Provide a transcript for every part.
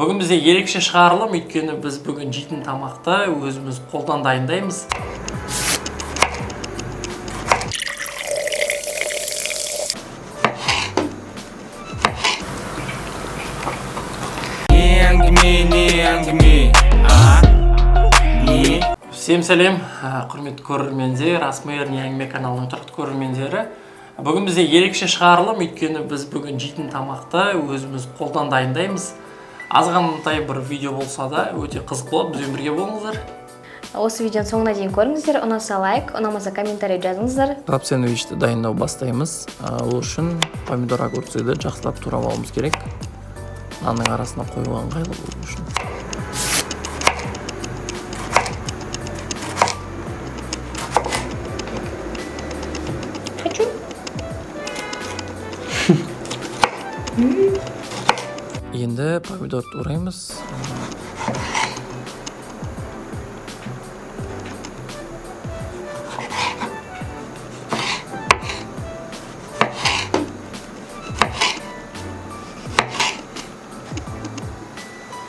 Бүгін бізде ерекше шығарылым, өйткені біз бүгін жейтін тамақты өзіміз қолдан дайындаймыз. Не әңгіме, не әңгіме, а? Не? Всем сәлем, құрметті көрермендер, Асмр не әңгіме каналының тұрақты көрермендері. Бүгін бізде ерекше шығарылым, өйткені біз бүгін жейтін тамақты өзіміз қолдан дайындаймыз. Азғантай бір видео болса да өте қызық болады, бізбен бірге болыңыздар. Осы видеоның соңына дейін көріңіздер. Ұнаса лайк, ұнамаса комментарий жазыңыздар. Краб сэндвичті дайындау бастаймыз. Ол үшін помидор, огурцыды жақсылап турап алуымыз керек. Нанның арасына қоюға ыңғайлы болу үшін. Хочу. Енді помидор тураймыз.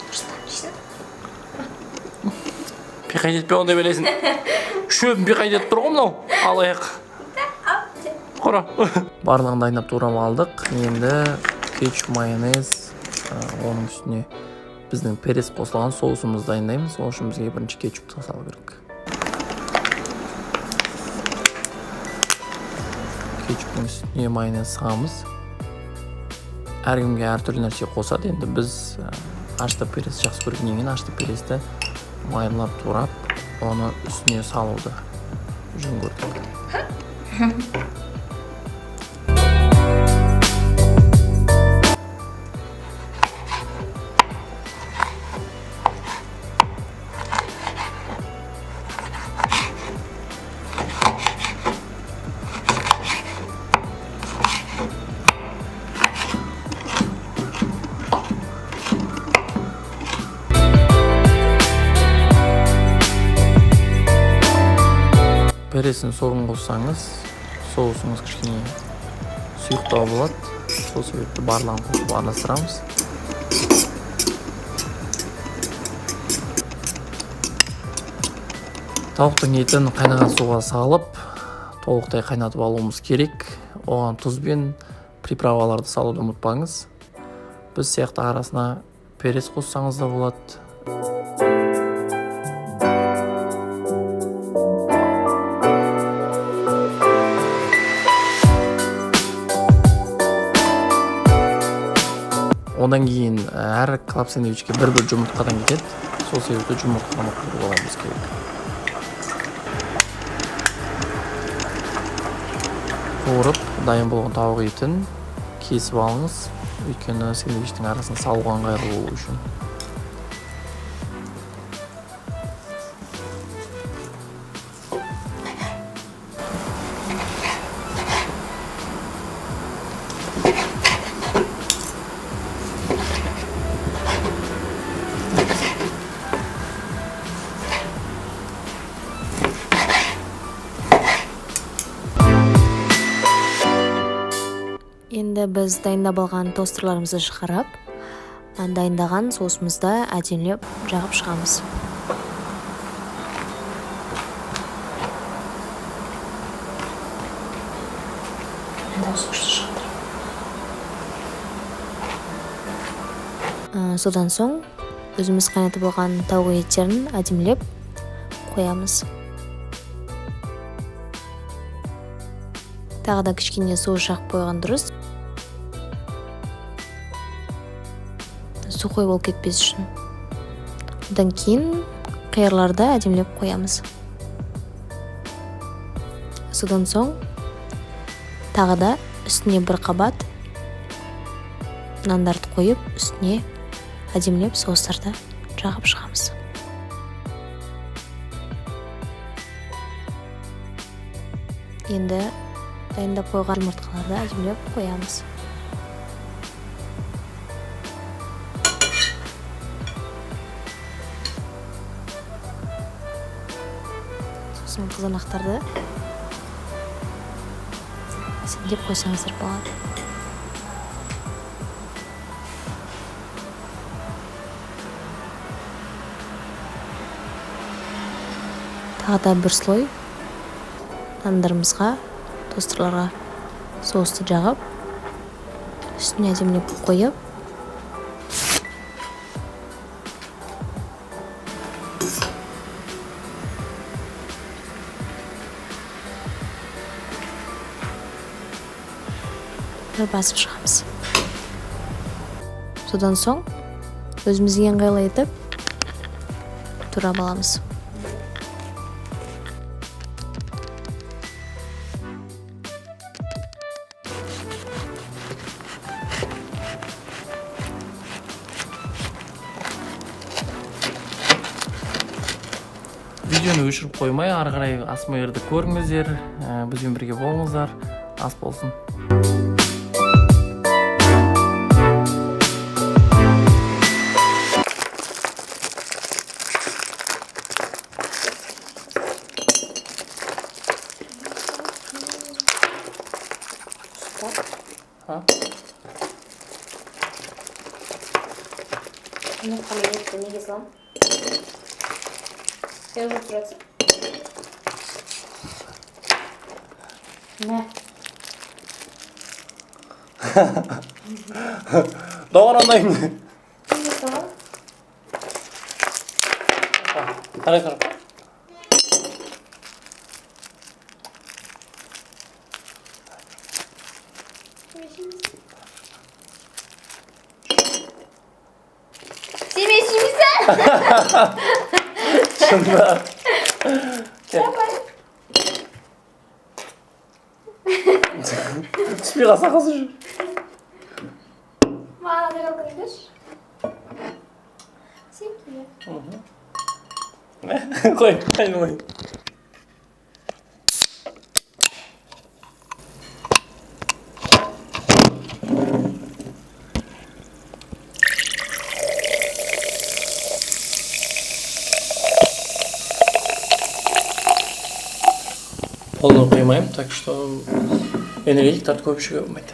Дұрыстап жейсің. Пиқайт етпе, ондай білесің. Шөбін пиқайт етіп тұр ғой мынау. Алаяқ. Қора. Барлығын дайындап турап алдық. Енді кетчуп, майонез, оның үстіне біздің перец қосылған соусымызды дайындаймыз. Ол үшін бізге бірінші кетчупты салу керек. Кетчуптың үстіне майонез саламыз. Әркімге әртүрлі нәрсе қосады. Енді біз ашты перец жақсы көргеннен кейін ашты перецті майлап турап, оны үстіне салуды жөн көрдік. Пересін сорын қоссаңыз, соусыңыз кішкене сұйықтау болады. Сол себепті барлығын қосып араластырамыз. Тауықтың етін қайнаған суға салып, толықтай қайнатып алуымыз керек. Оған тұз бен приправаларды салуды ұмытпаңыз. Біз сияқты арасына перец қоссаңыз да болады. Одан кейін әр клаб сэндвичке бір-бір жұмыртқадан кетеді. Сол себепті жұмыртқаны қуырып алуымыз керек. Қуырып, дайын болған тауық етін кесіп алыңыз. Өйткені сэндвичтің арасына салуға ыңғайлы болу үшін. Енді біз дайындап алған тостерларымызды шығарып, дайындаған соусымызды әдемілеп жағып шығамыз. Дауысы күшті шығып тұр. Содан соң өзіміз қайнатып алған тауық еттерін әдемілеп қоямыз. Тағы да кішкене су жағып қойған дұрыс. Сухой болып кетпес үшін. Одан кейін қиярларды әдемілеп қоямыз. Содан соң тағы да үстіне бір қабат нандарды қойып, үстіне әдемілеп соустарды жағып шығамыз. Енді дайындап қойған жұмыртқаларды әдемілеп қоямыз. Сосын қызанақтарды сендеп қойсаңыздар болады. Тағы да бір слой нандарымызға, тостерларға соусты жағып, үстіне әдемілеп қойып, бір басып шығамыз. Содан соң өзімізге ыңғайлы етіп турап аламыз. Видеоны өшіріп қоймай, ары қарай АСМР-ді көріңіздер, бізбен бірге болыңыздар. Ас болсын. А? Неге саламын? Сен жеп жатсың. Мә. Доғарандайым. Неге саламын? Қарай тұр. Сене жемейсің? Шынында. Түспей қалса қалсын жүр. Маған тарелканы берші. Сен кие. Қой, айналайын. Полный құймаймын, так что энергетиктерді көп ішуге болмайды.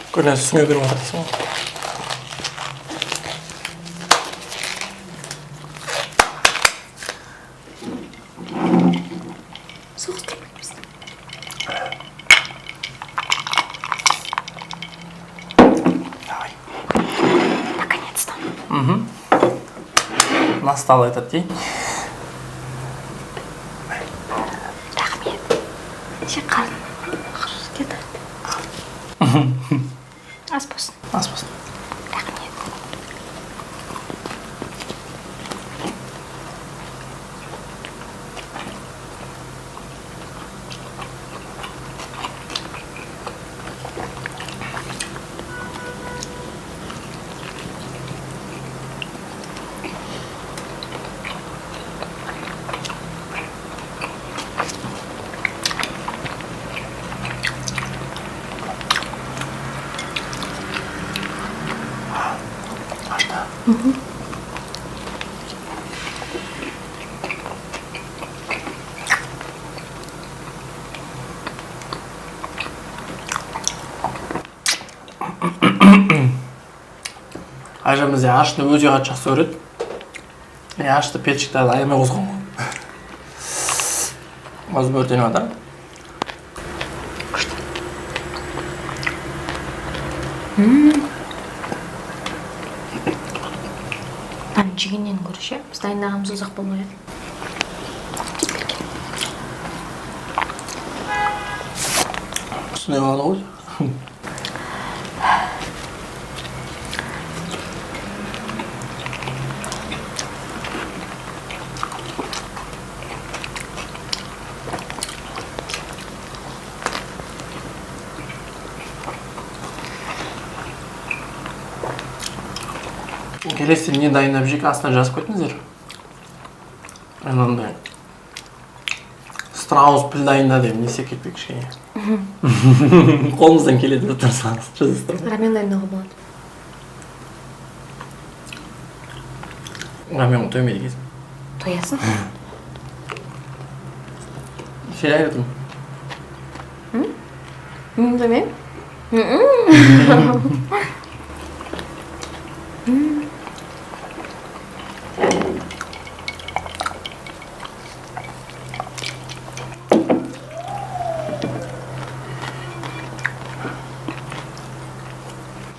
Көрінеді, үстіңе кіріп жатыр дейсің ғой. Соғыстырмаймыз. Давай. Наконец-то. Настал этот день. Рахмет. Сен қарын кетті. Ас болсын. Ас болсын. Рахмет. Айжан бізде ашты өте қатты жақсы көреді. Ашты перчиктерді аямай қосқан ғой. Аузым өртеніп жатыр. Күшті. Мынаны жегеннен гөрі ше, біз дайындағанымыз ұзақ болмай еді. Үстіне болады ғой. Келесі не дайындап жейік, астына жазып кетіңіздер. Анандай страус піл дайында деп не істеп кетпек кішкене. Қолымыздан келеді деп тұрсаңыз, жазасыздар. Рамен дайындауға болады. Рамен тоймайды екенсің. Тоясың. Сен айтып отырмын. Мен жемеймін.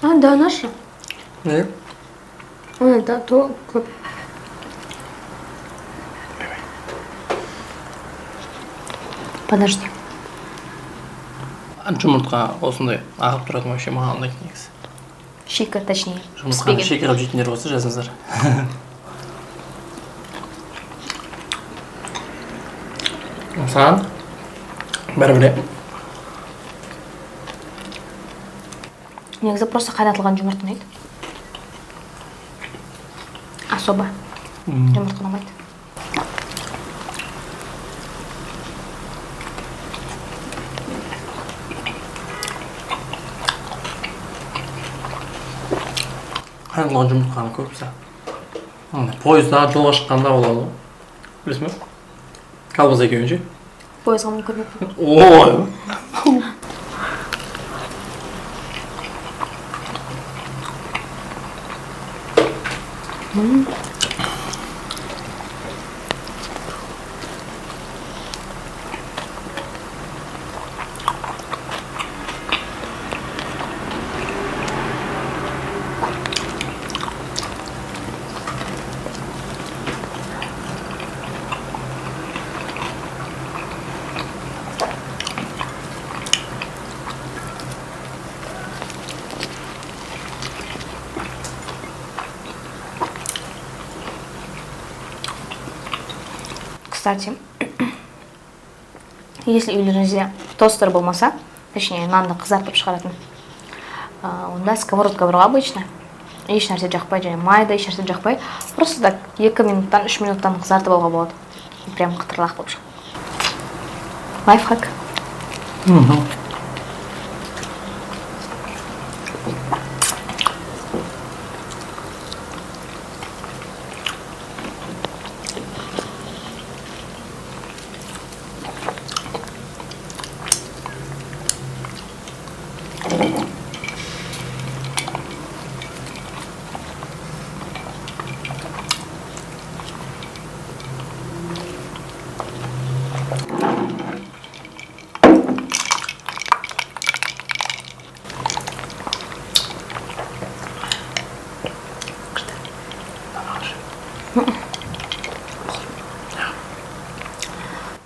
А, да, наша. Не? Ой, да, то көп. Подожди. Жұмыртқа осындай ағып тұратын вообще маған ұнайды негізі. Шикі, точнее. Жұмыртқаны Піспеген. шикі қылып жейтіндер болса, жазыңыздар. Саған бәрібір иә. Негізі просто қайнатылған жұмыртқа ұнайды. Особо. Жұмыртқа ұнамайды. Қайнатылған жұмыртқаны көбісі андай пойызда жолға шыққанда болады ғой, білесің бе, колбаса екеуін ше. Пойызға мен көрмеппін. Ой. Кстати, если үйлеріңізде тостер болмаса, точнее, нанды қызартып шығаратын, онда сковородка бар ғой обычно. Еш нәрсе жақпай, және май да еш нәрсе жақпай, просто так 2 минуттан, 3 минуттан қызартып алуға болады. Прям қытырлақ болып шығады. Лайфхак.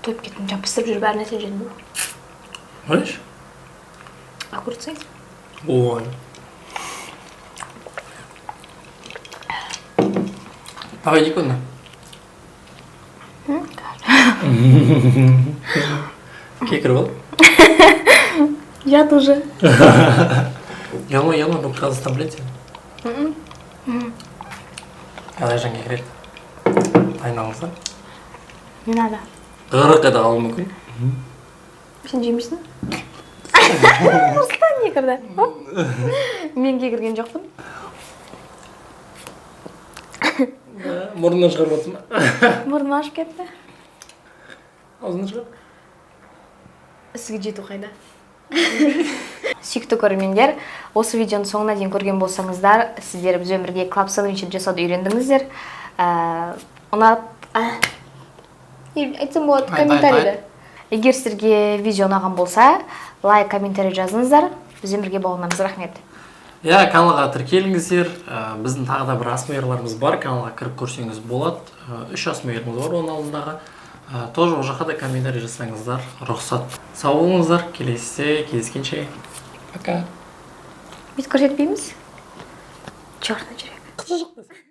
Тойып кеттім, жабыстырып жүріп әр нәрсе жедім. Знаешь? Огурцы. Ой. Давай иди куда? Кекір бол. Я тоже. Ұялма, ұялма, бұл Қазақстан біледі сені. Қалай жан кекіреді? Дайындалыңыздар. Не надо. Қырық ете қалуы мүмкін. Сен жемейсің? Нұрсұлтан кекірді. Мен кекірген жоқпын. Мұрнынан шығарып отырсың ба? Мұрным ашып кетті. Аузынан шығар. Сізге жету қайда? Сүйікті көрермендер, осы видеоның соңына дейін көрген болсаңыздар, сіздер бізбен бірге клаб сэндвич жасауды үйрендіңіздер. Ұнап, айтсам болады, Айт, айт, комментарийді. айт. Егер сіздерге видео ұнаған болса, лайк, комментарий жазыңыздар. Бізбен бірге болғандарыңызға рахмет. Иә, каналға тіркеліңіздер. Біздің тағы да бір асмерларымыз бар, каналға кіріп көрсеңіз болады. 3 асмеріміз бар оның алдындағы. Тоже ол жаққа да комментарий жасаңыздар, рұқсат. Сау болыңыздар, келесіде кездескенше. Пока. Бүйтіп көрсетпейміз. Черный жүрек.